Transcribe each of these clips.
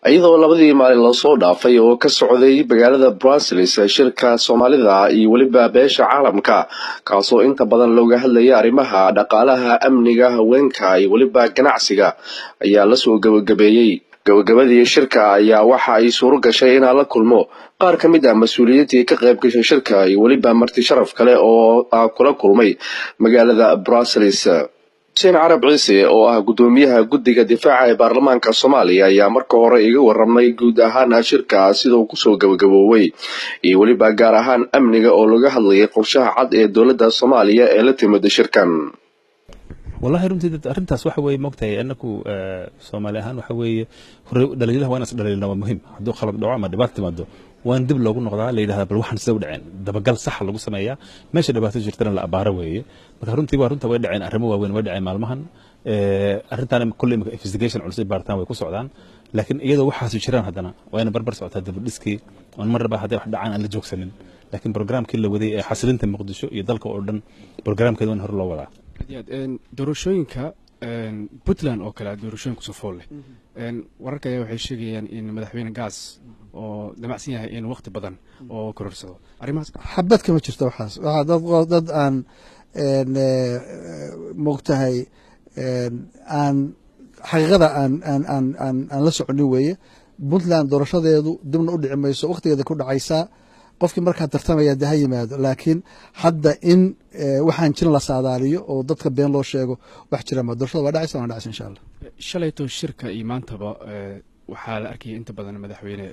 Iyadoo labadii maalin lasoo dhaafay oo ka socday magaalada Brussels shirka Soomaalida iyo weliba beesha caalamka, kaasoo inta badan looga hadlaya arrimaha dhaqaalaha, amniga, haweenka iyo weliba ganacsiga, ayaa lasoo gabagabeeyey. Gabagabadii shirka ayaa waxa ay suuro gashay inaan la kulmo qaar ka mid ah mas-uuliyiintii ka qayb gashay shirka iyo weliba marti sharaf kale oo kula kulmay magaalada Brussels. Xuseen Carab Ciise oo ah guddoomiyaha guddiga difaaca ee baarlamaanka Soomaaliya ayaa marka hore iga waramay guud ahaan shirka siduu kusoo gabagaboobay iyo weliba gaar ahaan amniga oo laga hadlayay qorshaha cad ee dowladda Soomaaliya ee la timid shirkan. Wallahi, runtii arrintaas waxa weeye, moogtahay, annaku Soomaali ahaan waxa weeye hore dhaliilaha waa in is dhaliilna, waa muhiim. Hadduu khalad dhaco ama dhibaato timaado, waa in dib loogu noqdaa, la yidhahdaa bal waxaan sida u dhaceen, dabagal saxa lagu sameeyaa, meesha dhibaato jirtana la abaaro weeye. Marka runtii waa runta, way dhaceen arrimo waaweyn, way dhaceen maalmahan. Arrintan kulle imika investigation culus, baaritaan way ku socdaan, laakiin iyadoo waxaasi jiraan haddana waa ina barbar socotaa dib u dhiskii oon marnaba hadday wax dhacaan aan la joogsanin, laakiin programkii la waday ee xasilinta Muqdisho iyo dalka oo dhan programkeeda waa in hore loo wadaa. Doorashooyinka Puntland oo kale, doorashooyin kusoo fool leh, wararka ayaa waxay sheegayaan in Madaxweyne Gaas oo damacsan yahay in waqti badan oo kororsado arrimahaas. Xabad kama jirto waxaas. Waxaa dad aan moogtahay aan xaqiiqada aan la soconin weeye. Puntland doorashadeedu dibna u dhici mayso, waqtigeeda ku dhacaysaa. Qofkii markaa tartamaya de ha yimaado, laakiin hadda in waxaan jirin la saadaaliyo oo dadka been loo sheego wax jira ma. Doorashada waa dhacaysa, waana dhacaysa, insha Allah. Shalayto shirka iyo maantaba waxaa la arkayay inta badan Madaxweyne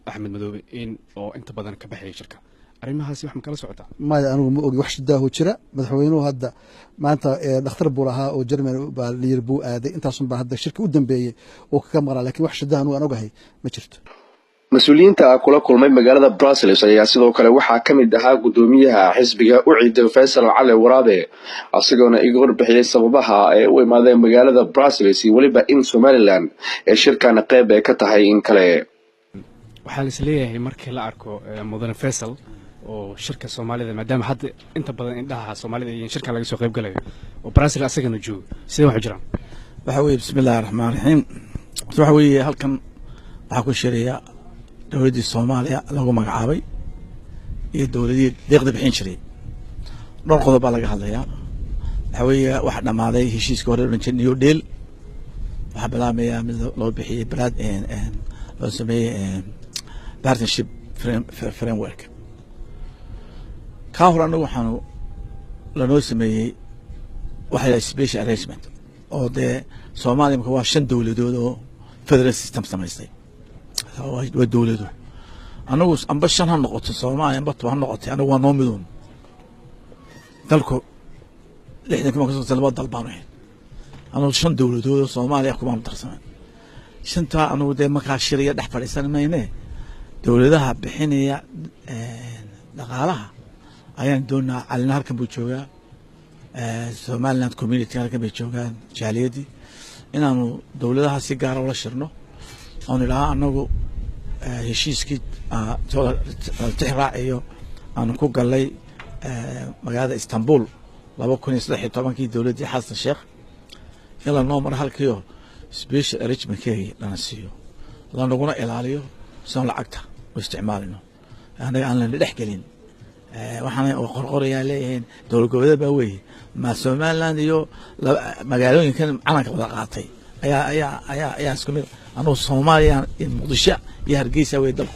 Axmed Madoobe in oo inta badan ka baxayay shirka. Arrimahaasi wax ma kala socotaa? Maya, anigu ma ogi wax shidaahu jira. Madaxweynuhu hadda maanta dhakhtar buu lahaa oo Germany baa layiri buu aaday. Intaasun baa hadda shirka u dambeeyey oo kaga maqnaa, lakin wax shidaha anigu aan ogahay ma jirto. Mas-uuliyiinta kula kulmay magaalada Brussels ayaa sidoo kale waxaa ka mid ahaa guddoomiyaha xisbiga UCID, Faysal Cali Waraabe, isagoona iga warbixiyey sababaha ay u imaadeen magaalada Brussels iyo weliba in Somaliland ee shirkan qeyb ay ka tahay in kale. Waxaa lais leeyahay markii la arko mudane Faysal oo shirka Soomaalida, maadaama hadda inta badan indhaha Soomaalida iyo shirkan laga soo qayb galayo oo Brussels asagana joogo, sidee waxu jiraan? Waxa weeye, bismi illahi raxmaan raxiim. Waxa weeye, halkan waxaa ku shiraya dowladdii Soomaaliya lagu magacaabay iyo dowladihii deeqda bixin jiray. Dhowr qodob baa laga hadlayaa. Waxa weeye, waxa dhammaaday heshiiska hore odhan jiray New Deal. Waxaa bilaabmaya mid loo bixiyey brad loo sameeyey Partnership Framework. Kaa hore anagu waxaanu lanoo sameeyey waxa la special arrangement oo dee Soomaaliya marka waa shan dowladood oo federal system samaystay, waa dowlado. Anagu amba shan ha noqoto Soomaaliya, amba 10 ha noqotay, anagu waa noo miduun. Dalku 60-kii baan kasoo, laba dal baanu ahayn. Anagu shan dowladood oo Soomaaliya kumaanu darsanan shantaa. Anagu dee markaa shiriya dhex fadhiisan mayne, dowladaha bixinaya dhaqaalaha ayaan doonaa. Calina halkan buu joogaa, Somaliland community halkan bay joogaan, jaaliyadii, inaanu dowladaha si gaara ula shirno oon idhaha anagu heshiiskii tix raaciyo aanu ku galay magaalada Istanbul 2013-kii dowladdii Xasan Sheekh, in lanoo maro halkiio special arrangementkeegii lana siiyo, lanaguna ilaaliyo siaan lacagta u isticmaalino, annaga aan lana dhex gelin. Waxaana qorqorayaa leeyihiin dowlad goboleed baa weeye ma Somaliland iyo magaalooyinkan calanka wada qaatay ayaa isku mid. Anugu Soomaaliya iyo Muqdisho iyo Hargeysa wey dalku.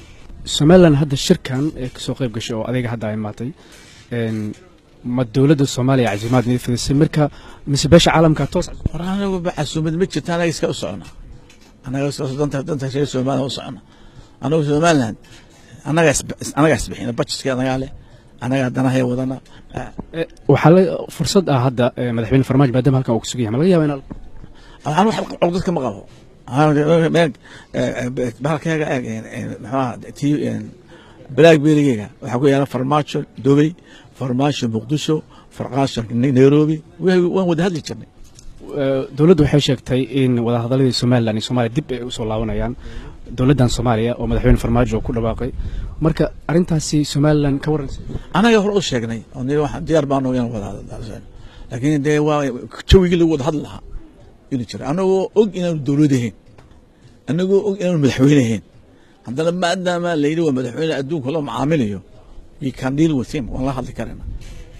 Somaliland hadda shirkan ee kasoo qayb gashay oo adiga hadda ay imaatay, ma dowladda Soomaaliya casuumaad nid fidisay marka mise beesha caalamka toos? War, anagu ba casuumad ma jirta. Anaga iska u socona, anaga danta reer Somaliland u socona. Anagu Somaliland anaga isbixina, budgetka anagaa leh, anagaa danahay wadana. Waxaa la fursad ah hadda Madaxweyne Farmaajo, maadaama halkan uu kusugan yahay, ma laga yaaba in Aan wax cuqdad kama qabo. Bahalkayga eeg, maxaa ti BlackBerrygayga waxaa ku yaala Farmaajo Dubay, Farmaajo Muqdisho, Farmaajo Nairobi. Waan wada hadli jirnay. Dowladdu waxay sheegtay in wadahadaladii Somaliland iyo Soomaaliya dib ay usoo laabanayaan, dowladdan Soomaaliya oo Madaxweyne Farmaajo ku dhawaaqay. Marka arrintaasi Somaliland ka warranaysa? Anaga hore u sheegnay oo niri waxaan diyaar baanu inaan wada hadal, laakiin dee waa jawigii lagu wada hadli lahaa inuu jiro, anagoo og inaanu dowlad ahayn. Anagoo og inaanu madaxweyne ahayn, haddana maadaama la yidhi waa madaxweyne adduunka loo macaamilayo, we can deal with him, waan la hadli karayna.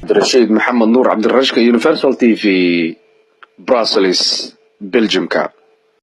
Cabdirashiid Maxamed Nuur Cabdirashka, Universal TV, Brussels, Belgiumka.